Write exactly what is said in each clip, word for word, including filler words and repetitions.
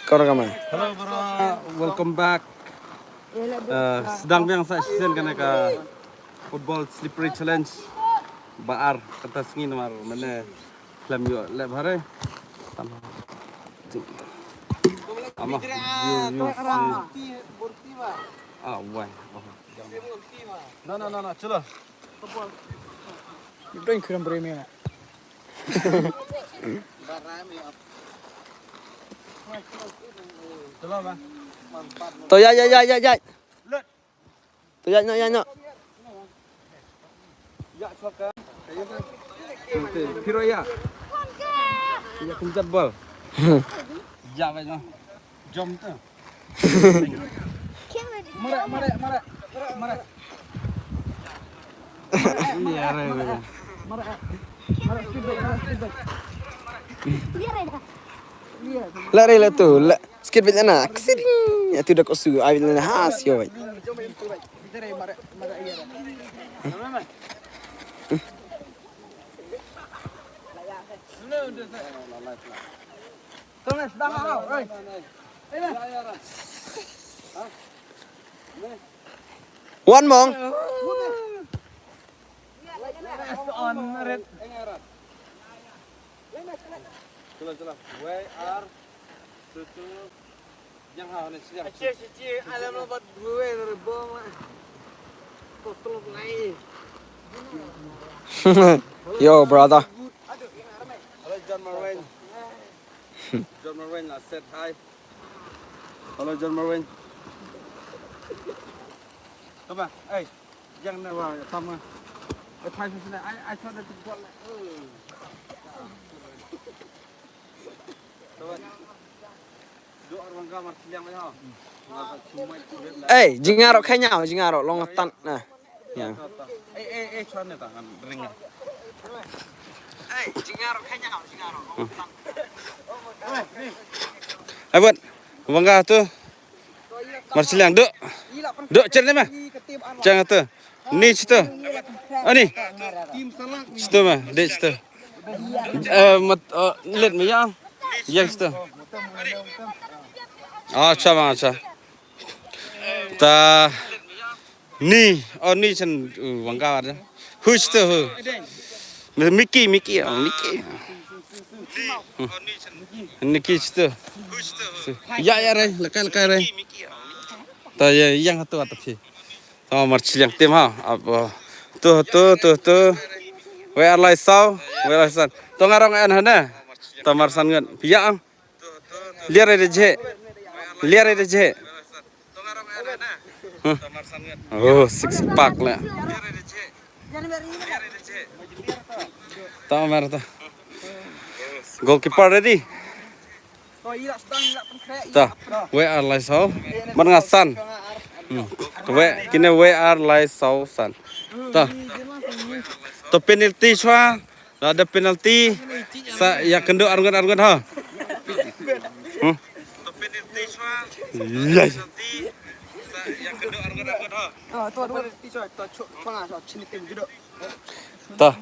Kor kama. Hello, bro. Welcome back. Uh, sdang biang sa shisien kane ka football slippery challenge. Ba ar kata sngi namar mane khlem ïoh leh bha re. Tam. Ama. You, you see. Ah, why? Oh. No, no, no, no, chalo. You're doing khuram breme. Chalo, ba. To, ya, ya, ya, ya, ya. Lut. To, ya, no, ya, no. Ya, chwa ka. Phiro ya. Ya, kumjat bol. Ya, ba, no. Jom tu. Mare, mare, mare. Mare. Ini ya, re, re. Mare. Mare, speed break, mare, speed break. La re la tu, la skit bit na. Ksiring. Ya tu dak usu, ai na ha sio. One more. Yo, brother. Hello, John Marwayne. John Marwayne, I said hi. Hello, John Marwayne. Come on, hey. Yang na wa, sama. Eh, phai sini. I, I saw that you got like, oh. Ei, jingaro kanya, jingaro long tan na. Ya. Ei, ei, ei, chuan ne ta, ring. Ei, jingaro kanya, jingaro long tan. Ai, buat. Wanga tu. Marchiliang, duk. Duk, chen ni ma. Chang tu. Ni chitu. Ani. Chitu ma, dek chitu. Eh, mat, eh, let me ya. Yang chitu. Ah, cha bang, cha. Ta ni, oh, ni chen, uh, wangka ada. Hu chitu, hu. Mickey, Mickey, oh, Mickey. Mickey chitu. Ya, ya, re, lekai, lekai, re. Ta ya, yang tu ata phi. To marchiliang tim ha. Ap, uh, tu, tu, tu, tu. Wei ar lai saw, wei ar lai san. To ngarong en hana. To marsan ngan. Pia ang. Liar de je. Liar de je. Huh. Oh, six pack la. Ta mar ta. Goalkeeper ready. Ta, wei ar lai saw. Mar nga san. Hmm. Wei, kine wei ar lai saw san. Ta. To penalty chwa. La da penalty. Sa ya kendo arngot arngot ha. Hmm. Yai. Ta.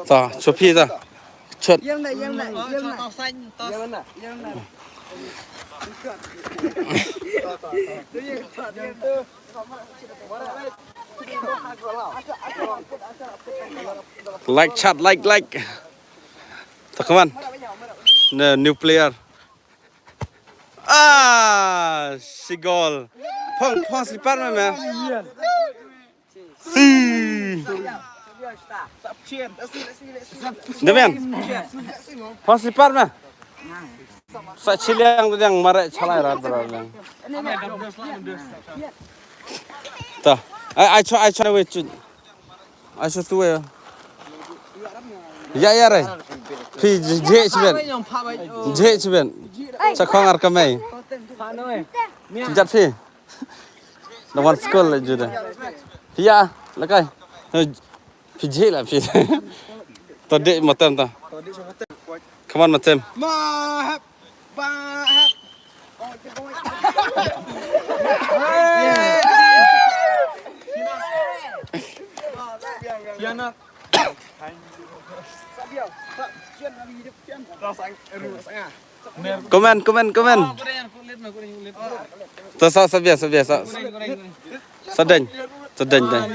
Ta, chopi ta. Chot. Like chat, like, like. Ta, come on. The new player. Ah, si goal. Phong, phong slipper ma ma. Si. Demian. Phong slipper ma. Sa chiliang tu yang mare chalai rat berar yang. Ta. Ai, ai, chwa, ai, chwa, wei, chwa. Ai, sa tu ya. Ya, ya, re. Phi je, je, chiben. Je, chiben. Sa khong ar kamai. Jat phi. Na wan school la juda. Phi ya, la kai. Phi je la phi. To de matem ta. Come on, matem. Ma hap. Ba hap. Pianat. Comment, comment, comment. To sa, sa bia, sa bia, sa. Sa deng. Sa deng, deng.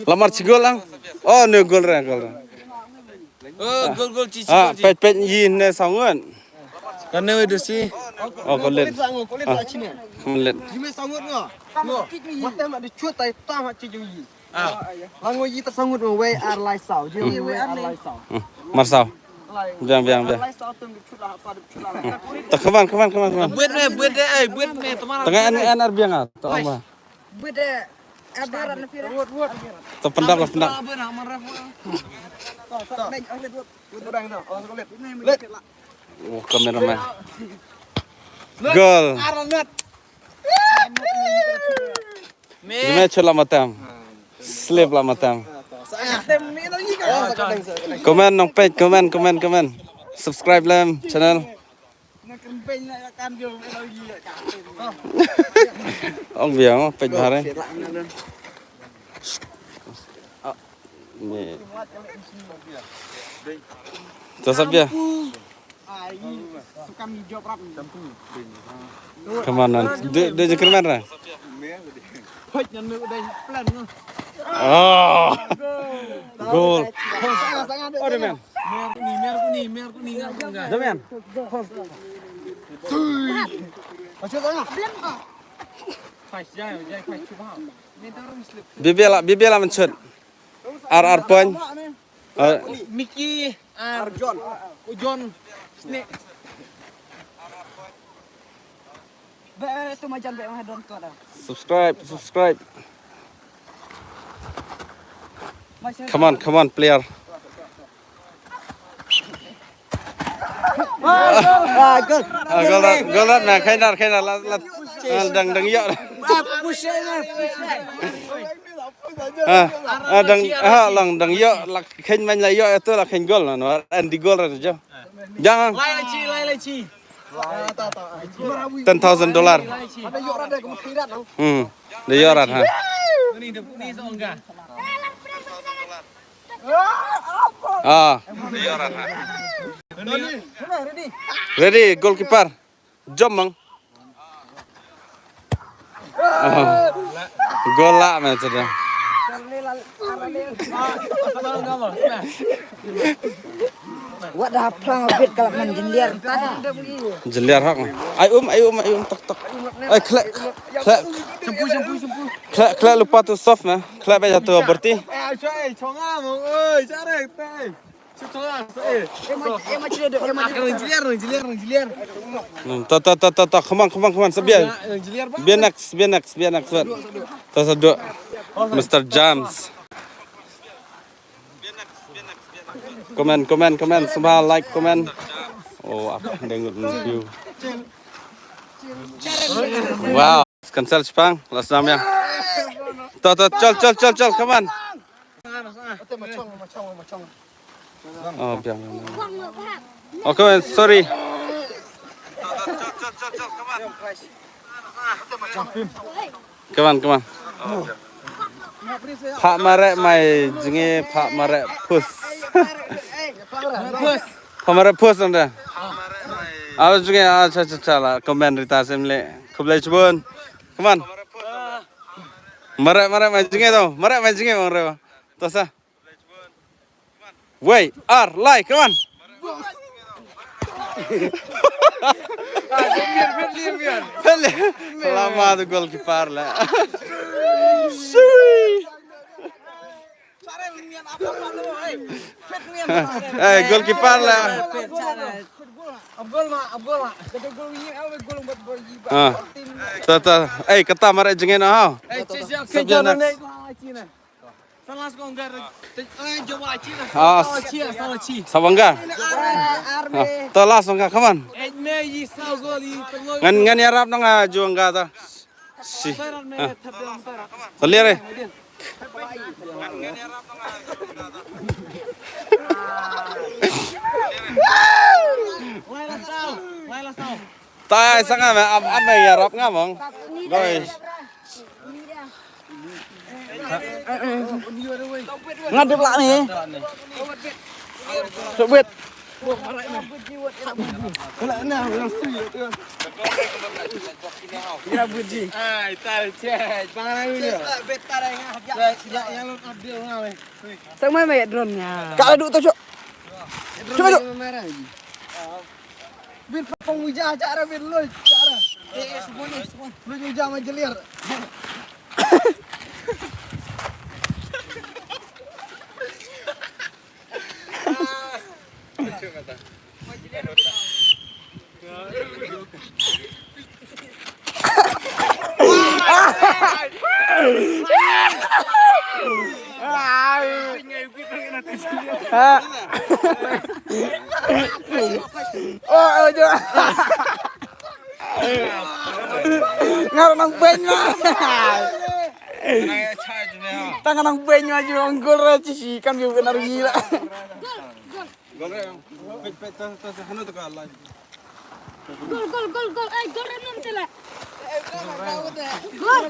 Lamar chi gol lang. Oh, ne gol re, gol re. Oh, gol, gol, chi, chi, ah, gol, chi. Peit, peit, yi ne saw ngut. Kan ne we du si. Oh, kol lit. Ah, kol lit. Yi me saw ngut ngo. Ngo. Wat ma de chut tai tam ha chi ju yi. Ah. Lang ngo yi ta saw ngut ngo, wei ar lai saw. Ji wei ar lai saw. Hmm. Mar saw. Biang, biang, biang. Ar lai saw tum de chut la, pa de chut la. Ta, come on, come on, come on, come on. Buet me, buet de, ai, buet me, tomar. Tengah en, en ar biang ah. Ta ong ba. Buet de, ar biang ar na pira. Ta pyndap la, pyndap. Oh, cameraman. Gol. Jime chula matam. Slip la matam. Comment nong page, comment, comment, comment. Subscribe lem channel. Ong biang, oh, page bahare. Ni. Joseph dia. Kemana? Dia, dia je kemana? Oh. Gol. Oh, dia main. Dia main. Bibela, bibela menchut. Ar, ar point. Ah. Mickey, ar John. U John. Sne. Be, tu majan be, mah don tu dah. Subscribe, subscribe. Come on, come on, player. Ah, gol. Ah, gol rat, gol rat na, khain rat, khain rat, lat, lat. Ah, dang, dang ïoh. Ah, push na, push na. Ah, ah, dang, ah, lang, dang ïoh, la khain man la ïoh, ïa tu la khain gol na, no, Andy gol rat jo. Jang. Lai la chi, lai la chi. Ten thousand dollar. Hmm. Da ïoh rat, ha. Ni da ni sa ong ka. Ah. Ready, goalkeeper. Jump, mang. Ah. Goal lah, man, sudah. Wat da plang bit ka la man jynjar ta. Jynjar hok. Ai um, ai um, ai um, tok, tok. Ai khlek, khlek. Shampoo, shampoo, shampoo. Khlek, khlek lypa tu soft na. Khlek bad jatuh berti. Eh, ai, chong nga, mong, oi, charek, tei. Hmm, ta, ta, ta, ta, ta, come on, come on, come on, sa bia. Bia next, bia next, bia next, wait. Ta sa dua. Mister James. Comment, comment, comment, semua like, comment. Oh, apa, dengut view. Wow. Cancel chipang, last nam ya. Ta, ta, chal, chal, chal, chal, come on. Oh, biang, biang, biang. Oh, come on, sorry. Come on, come on. Phah mareh mai jnge, phah mareh phus. Phah mareh phus nang da. Aw jnge, aw cha cha cha la comment rita sem le. Khublei chibun. Come on. Mareh, mareh mai jnge to. Mareh mai jnge bang re. To sa. Wei, ar, lai, come on. Pele. Lama tu goalkeeper la. Sui. Eh, goalkeeper la. Ah. Ta, ta. Eh, kata mareh jnge na ha. Ah. Sawanga. Ah. Ta last sawanga, come on. Ngan, ngan ïarap nang, ah, juanga ta. Si. Ah. Clear eh. Tai sanga me am am me ïarap nga mong. Goi. Nga dep lah ni. Sok bet. Sang mai mai drone nya. Ka adu tu, cok. Cuba, cok. Bin phong wija cara bin loy cara. Eh, eh, semua ni, semua. Loy wija majelir. Oh, oh, jo. Ngar nang beny ma. Tang nang beny ma ju ong gol ra chi shi kan ju benar gila. Gol, gol, gol, gol. Ai, gol ra nun tela. Gol.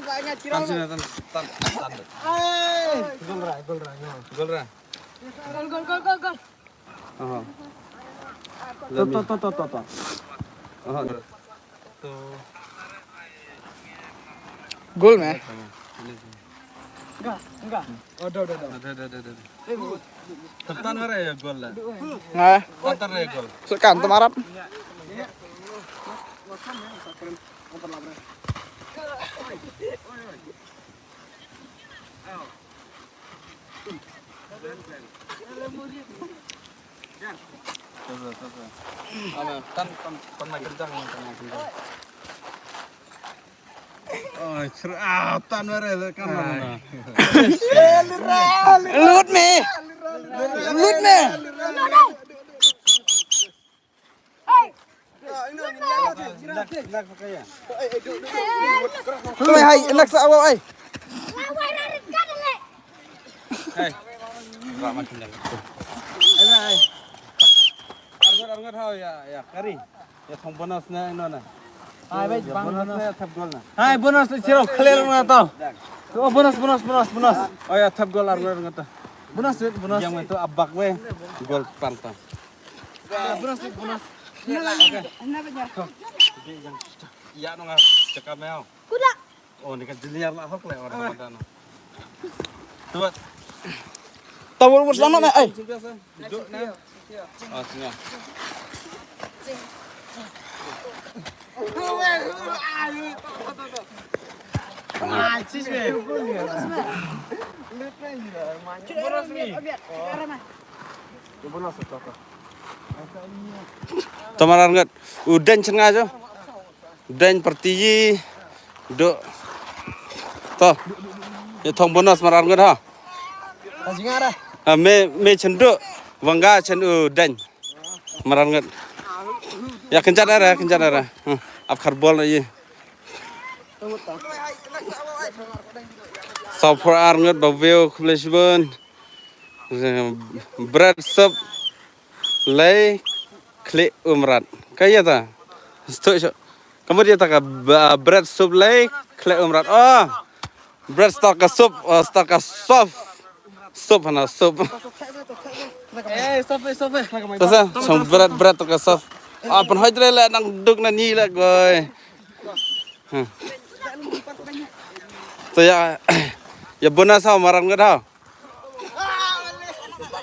Tan sini, tan, tan, tan. Gol ra, gol ra, gol. Gol ra. Gol, gol, gol, gol, gol. Aha. To, to, to, to, to, to. Aha. To. Gol me. Enggak, enggak. Oh, dah, dah, dah. Dah, dah, dah, dah. Tan, tan, wara ya gol lah. Nah. Tan, tan, ya gol. Sekan temarap. Ana, tan, tan, tan mai kencang, tan mai kencang. Oh, cer-, ah, tan bare, kan mana? Lut me. Lut me. Tumai hai, enak sa awal ai. Hai. Arngut, arngut hau ya, ya, kari. Ya, thong bonus na, ino na. Hai, bai, ya, bang bonus bonus. Na, ya, thap gol na. Hai, bonus na, siro, clear na tau. Oh, bonus, bonus, bonus, bonus. Oh, ya, thap gol, arngut, arngut tau. Bonus, wait, bonus. Yang itu abak we, gol pantang. Bonus, bonus. Ini lagi. Ini apa, Jar? Oke. Oke, yang, ya, nong, cakap mau. Kuda. Oh, ni kan jeliar lah, hok le, orang Ramadan. Tuat. Tawar umur sana na, ai. Duduk na. Oh, sini. Ah, sis, weh. Boros ni. To mar arngut. U deng chynga jo. U deng parti yi. Duk. To. Ïa thong bonus mar arngut ha. Ah, me, me chyn duk. Wangga chyn u deng. Mar arngut. Ïa kynjat ara, kynjat ara. Hmm. Ap khar bol na yi. Saw phew arngut ba view khublei shibun. Bret sup lei khlieh umrat. Ka ïa ta. Stok stok. Ka mut ïa ta ka ba-, bret sup lei khlieh umrat. Oh. Bret stok ka sup, oh, stok ka sup. Sup hana sup. Eh, sup, eh, sup, eh. Tasa, song bret, bret stok ka sup. Ah, pynhoi tre le nang duk na ni le goi. Hmm. To ïa, ïa bonus ha, mar arngut ha.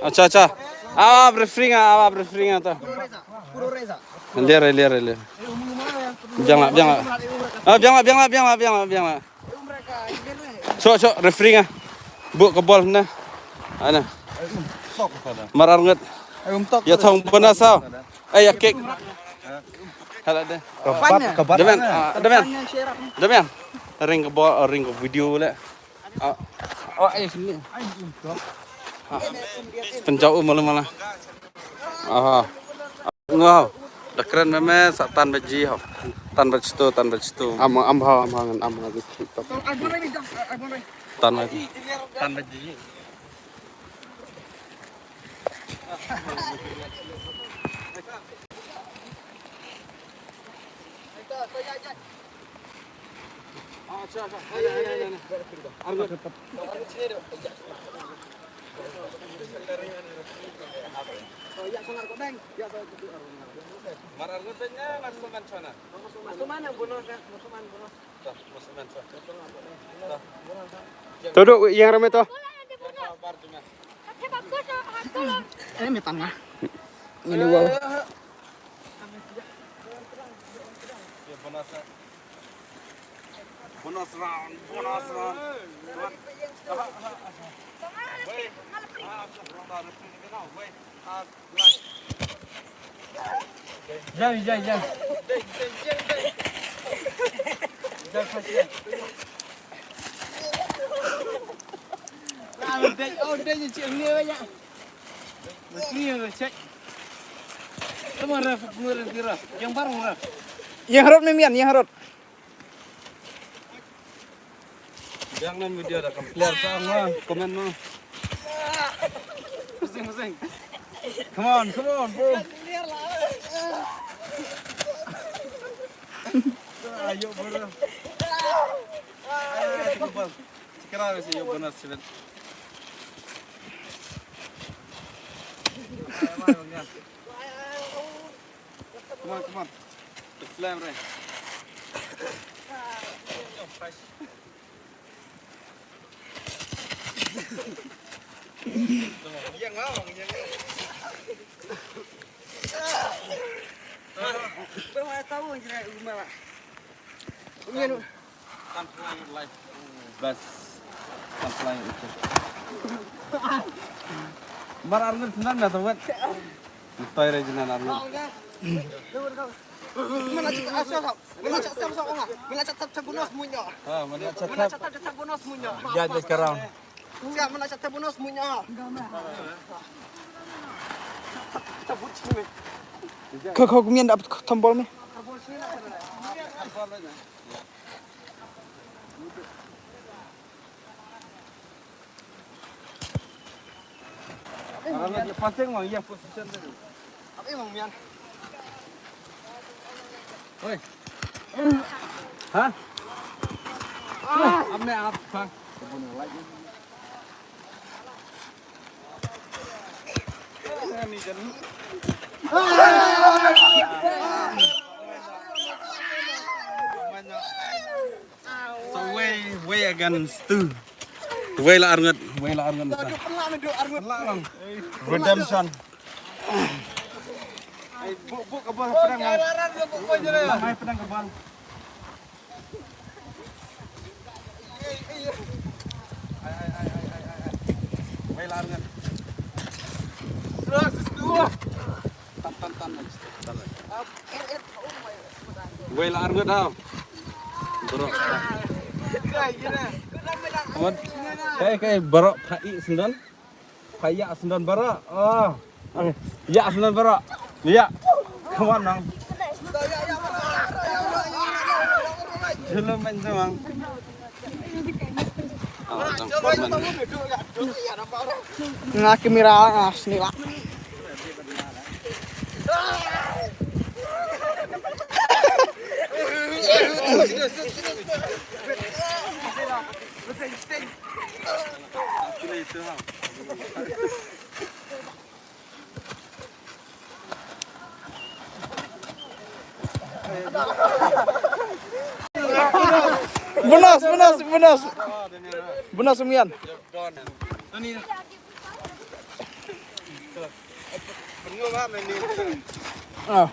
Acha, acha. Ah, referee nga, ah, referee nga to. Lir, lir, lir. Biang la, biang la. Ah, biang la, biang la, biang la, biang la, biang la. Chok, chok, referee nga. Buk ka bol na. Ana. Mar arngut. Ïa thong bonus ha. Eh, ïa kick. Hala de. Kabat, kabat. Damian, ah, Damian. Damian. Ring ka bol, ring ka video le. Ah. Oh, eh, sini. Ah. Pynjaw u malu mala. Aha. Ngo. Da kren meme sa tan baji ho. Tan baji tu, tan baji tu. Am, am ha, am ha, am ha. Tan baji. Tan baji. Mar ar ngut bad nga, mar suman shona. Mar suman yang bonus, ya, mar suman bonus. Tuh, mar suman shona. Tuh. Tuh, duk, yang ramai tuh. Yang bar jumlah. Eh, metang ah. Ini wow. Ya, bonus, ya. Bonus round, bonus round. Jai, jai, jai. Jai, jai. Yang harot memian, yang harot. Yang nan video dah kam clear sa ma, comment ma. Pusing, pusing. Come on, come on, bro. Ayo, bro. Ayo, ayo, ayo. Sekarang masih yuk bonus, Silat. Come on, come on. Slam, right. Yang mau, yang mau. Bas. Mar ar ngut snem na tawet. Toy re jinan ar ngut. Mana chat, ah, siap, siap. Mana chat, siap, siap, Ong, ah. Mana chat, siap, siap, bonus, munyo. Ah, mana chat, siap. Mana chat, siap, siap, bonus, munyo. Ya, just sekarang. Siap, mana chat, siap, bonus, munyo. Kau, kau mian dapat tombol ni. Pasing mang, ya, position tadi. Apa emang mian? Oi. Hah? Amne ap bang. So wei, wei against two. Wei la ar ngut, wei la ar ngut. Redemption. Ai, buk, buk ka bal, pedang, bang. Ai, pedang ka bal. Ai, ai, ai, ai, ai, ai. Wei la ar ngut. Tan, tan, tan, tan. Wei la ar ngut, ah. Bro. Come on. Kai, kai, bro, pha i sendon. Pha ya sendon bro. Ah. Okay. Ya sendon bro. Ya. Come on, nang. Hello, man, mang. Ah, tang, man. Nga kamera, ah, sini lah. Bonus, bonus, bonus. Bonus, Mian. Ah.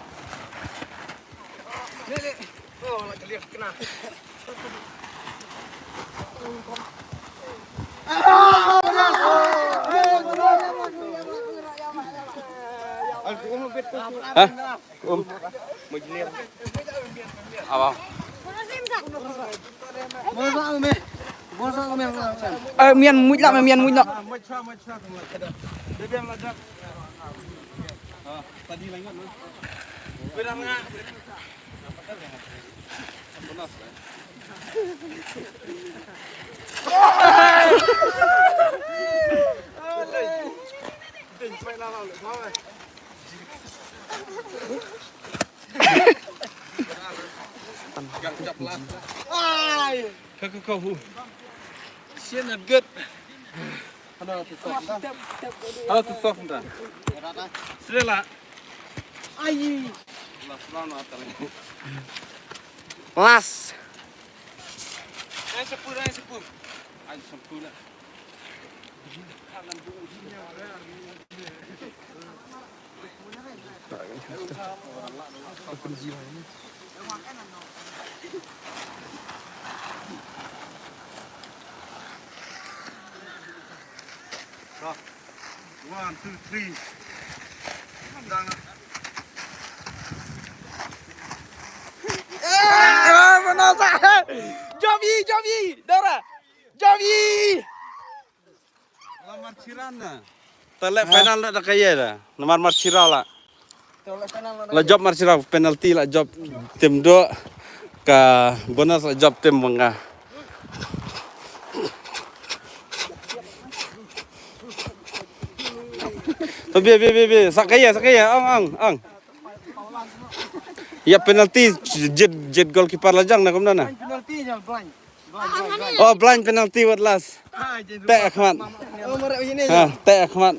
Hah? Um. Apa? Eh, Mian muid lah, Mian muid lah. Ai. Ka, ka, ka, hu. Shit, not good. Hello, to soft da. Sila. Ai. Last round atal. Last. Ai, sepuluh, ai, sepuluh. Ai, sepuluh. One, two, three. Ah, mana sa? Jobi, Jobi, Dora. Jobi. Lamar chiran na. Talek final na da kaya da. Namar mar chira la. La jop mar chira penalty la jop tim do ka bonus la jop tim banga. To bi bi bi bi sakaya sakaya ang ang ang. Ya penalty jet jet goalkeeper la jang na kumna na. Penalty jang blind. Oh, blind penalty wat last. Te akhmat. Ha, te akhmat.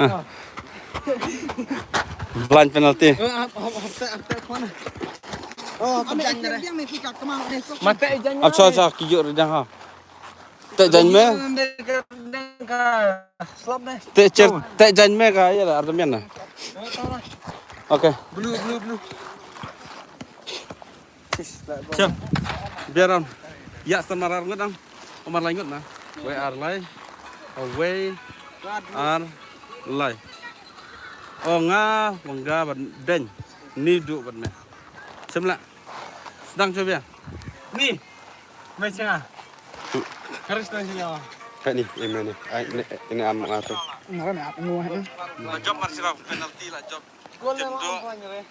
Ha. Blind penalty. Ap cha cha ki jur jang ha. Te jan me. Te cher te jan me ka ya ardamen na. Okay. Blue blue blue. Cham. Biaram. Ya stan marar ngut ang. Omar lai ngut na. Wei ar lai. Wei ar lai. O nga wangga ban deng. Ni du ban me. Semla. Sedang coba. Ni. Mai chenga. Karis tang chenga. Hai ni, ini ni. Ai ini ini am ngatu. Ngara ni aku ngah ni. La jop mar sirap penalty la jop. Gol la apa ni re?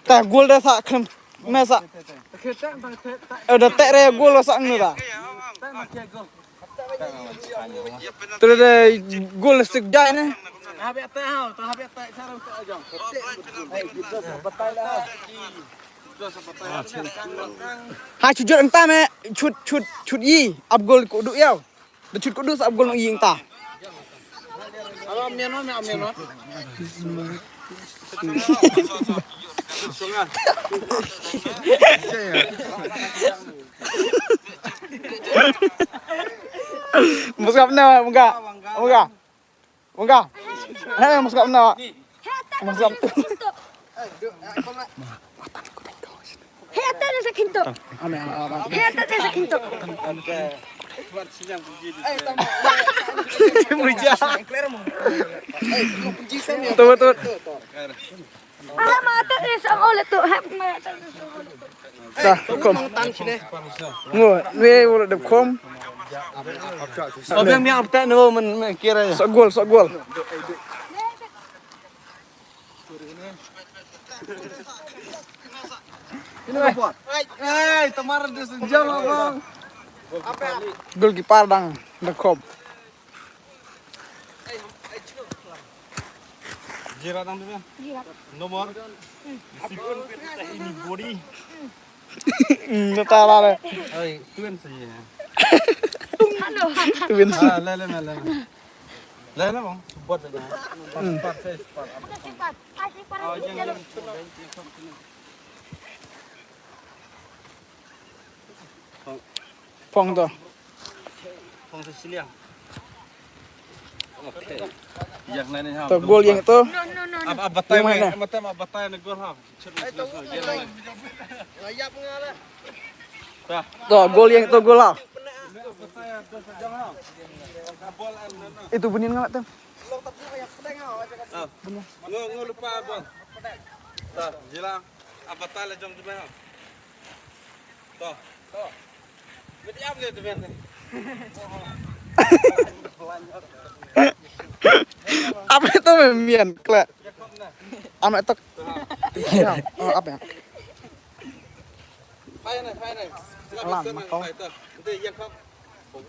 Ta gol da sa khlem me sa. Eh da te re gol sa ngi da. Tu da gol sik dai ne. Ha chut jot anta me chut chut chut yi ap gol ku du yau. Da chut ku du sa ap gol nong yi anta. Muskap na muka. Muka. Muka. Hei muskap na. Muskap. Hei ata de sakinto. Hei ata de sakinto. Muja. Tuh tuh. Ah, mata ni sang oleh tu, hep mata ni sang oleh tu. Ta, kom. Ngo, we wala de kom. Abang ni apa tak no men kira ya. Sok gol, sok gol. Hey, tamar de sejam abang. Goalkeeper dang de kom. Jira tang tu kan? Jira. Nomor. Sipun pit ini body. Hmm, nata la le. Oi, tuan saja. Halo. Tuan saja. Ah, le le le le. Le le bang, support saja. Support, support. Support. Ah, jangan. Phong to. Phong to siliang. Okay. Yang nani ha. To gol yang to. Ab ab batai. Yang mana? Ab batai, ab batai na gol ha. To gol yang to gol ha. Itu benin ngat tem. Ngo ngo lupa bol. Ta jila. Ab batai la jong jumai ha. To, to. Mesti apa dia tu, men? Apa itu, men? Kelak. Apa itu? Oh, apa ya? Fire ni, fire ni. Alam, kau. Nanti yang kau.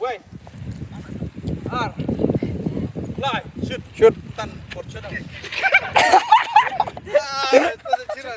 Wei. Ar. Lai, shoot. Shoot. Tan, por shoot. Ah, itu dah cerah.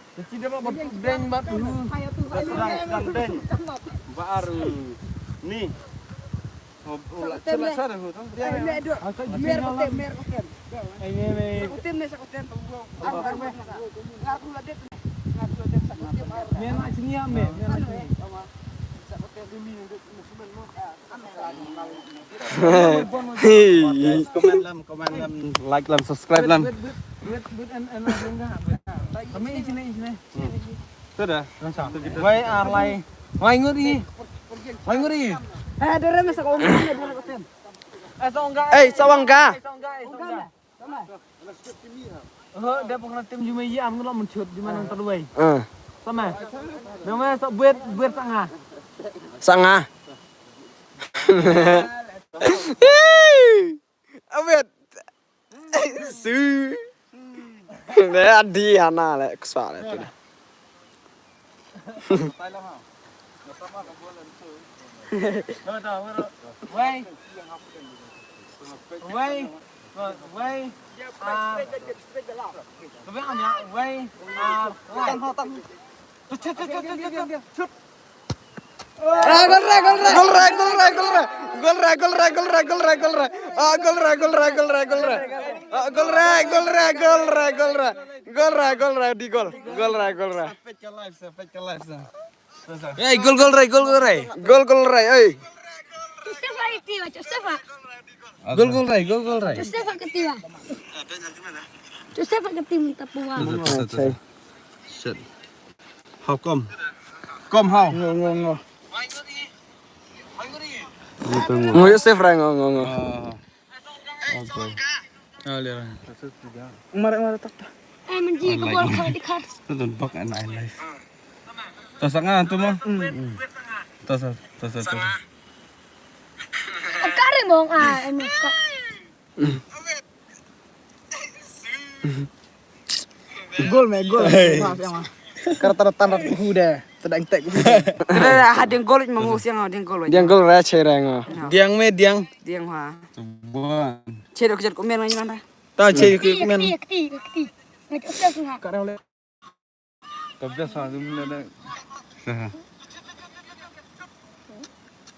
Te chi dei ba bad deng bad hu. Sedang sedang deng. Ba ar ni. Oh, oh, la chela chela hu tu. Dia. Ai ne ne. Mer na chini am me. Mer na chini. Hey. Comment lam, comment lam, like lam, subscribe lam. Wait, wait, wait, wait, and, and, and, Kami sini, sini. Sudah. Wei, ar lai. Wei, ngut i. Wei, ngut i. Eh, dere masa kau ngut i, dere kau tem. Eh, songga. Eh, sawangga. Eh, songga, eh, songga. Sama. Oh, dia pernah tim jumai ji am ngelok mencut di mana ntar wei. Ah. Sama. Nama sa buat, buat sanga. Sanga. Abet. Su. Ne adi ana le kuswa le tu. Wei. Wei. Wei. Ah. Wei. Ah. Ah, gol re, gol re. Gol re, gol re, gol re. Gol re, gol re, gol re, gol re, gol re. Ah, gol re, gol re, gol re, gol re. Ah, gol re, gol re, gol re, gol re. Gol re, gol re, di gol. Gol re, gol re. Peit ka live sa, peit ka live sa. Ei, gol, gol re, gol, gol re. Gol, gol re, ei. Mustafa itu, Mustafa. Gol, gol re, gol, gol re. Mustafa ketua. Mustafa ketua minta puas. Shit. How come? Come how? Ngo, ngo, ngo. Ngo Yusuf ra ngo, ngo, ngo. Ah. Okay. Ah, lihat. Mara, mara, tak, tak. Eh, menji ke bol kau di kar. Tu tu bak an ai life. Tu sanga tu mo. Tu sa, tu sa, tu sa. Kare mong ah, em ka. Gol me, gol. Hey. Maaf ya, maaf. Kar tar tan rat ku de. Tadang tek ku de. Kare ha ding gol mo siang ha ding gol. Ding gol ra che ra ngo. Diang me diang. Diang ha. Buan. Che dok jet ku mer ngan ra. Ta che ku mer. Kti, kti, kti. Ngai usah ha. Kare le. Tabja sa dum le de.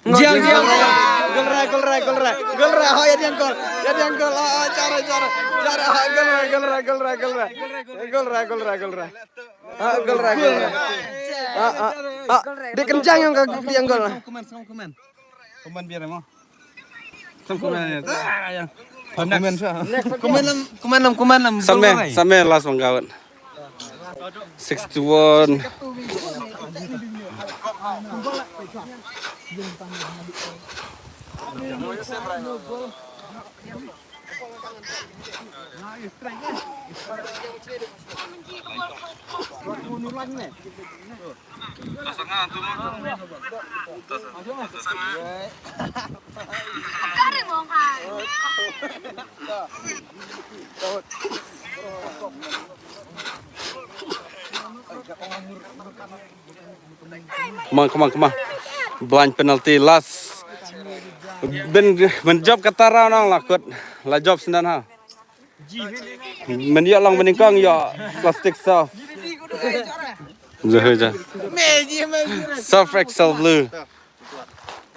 Diang, diang. Gol re, gol re, gol re. Gol re, ha, ya diang gol. Ya diang gol. Ah, ah, cara, cara. Cara, ha, gol re, gol re, gol re, gol re. Gol re, gol re, gol re. Ah, gol re, gol re. Ah, ah, ah. Dia kencang yang kaki diang gol. Komen, komen. Komen biar mo. Komen, komen lam, komen lam, komen lam. Same, same last one gawat. Six to one. Come on, come on, come on. Blind penalty last. Ben, ben jop kata round nang la kut. La jop sendan ha. Men ïa long menyingkong ïa plastic surf. Jah, jah. Surf Excel blue.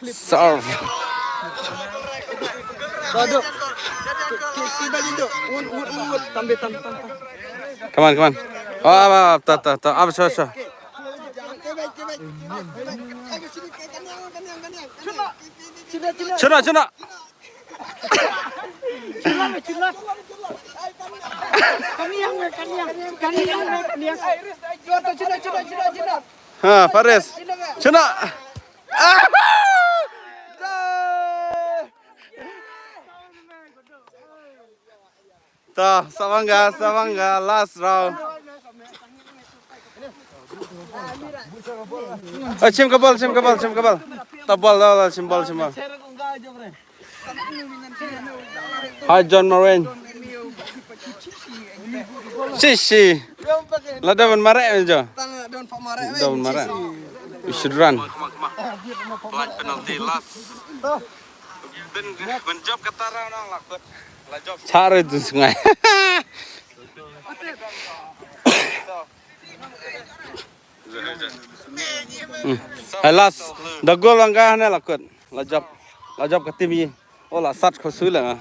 Surf. Come on, come on. Ah, ah, ta, ta, ta. Ab, sure, sure. Chuna, chuna. Ha, Faris. Chuna. Ta, Savanga, Savanga, last round. Eh, chim ka bol, chim ka bol, chim ka bol. Ta bol, ta bol, chim bol, chim bol. Hi, John Moran. Shishi. Lada ban mareh jo. Lada ban mareh. We should run. Blind penalty last. Ben, ben jop kata round nang la kut. La jop. Chare tu sungai. Hmm. Hai last. Da gol lang ka ne la kut. La jop. La jop ka team yi. Oh, la sat ko su la.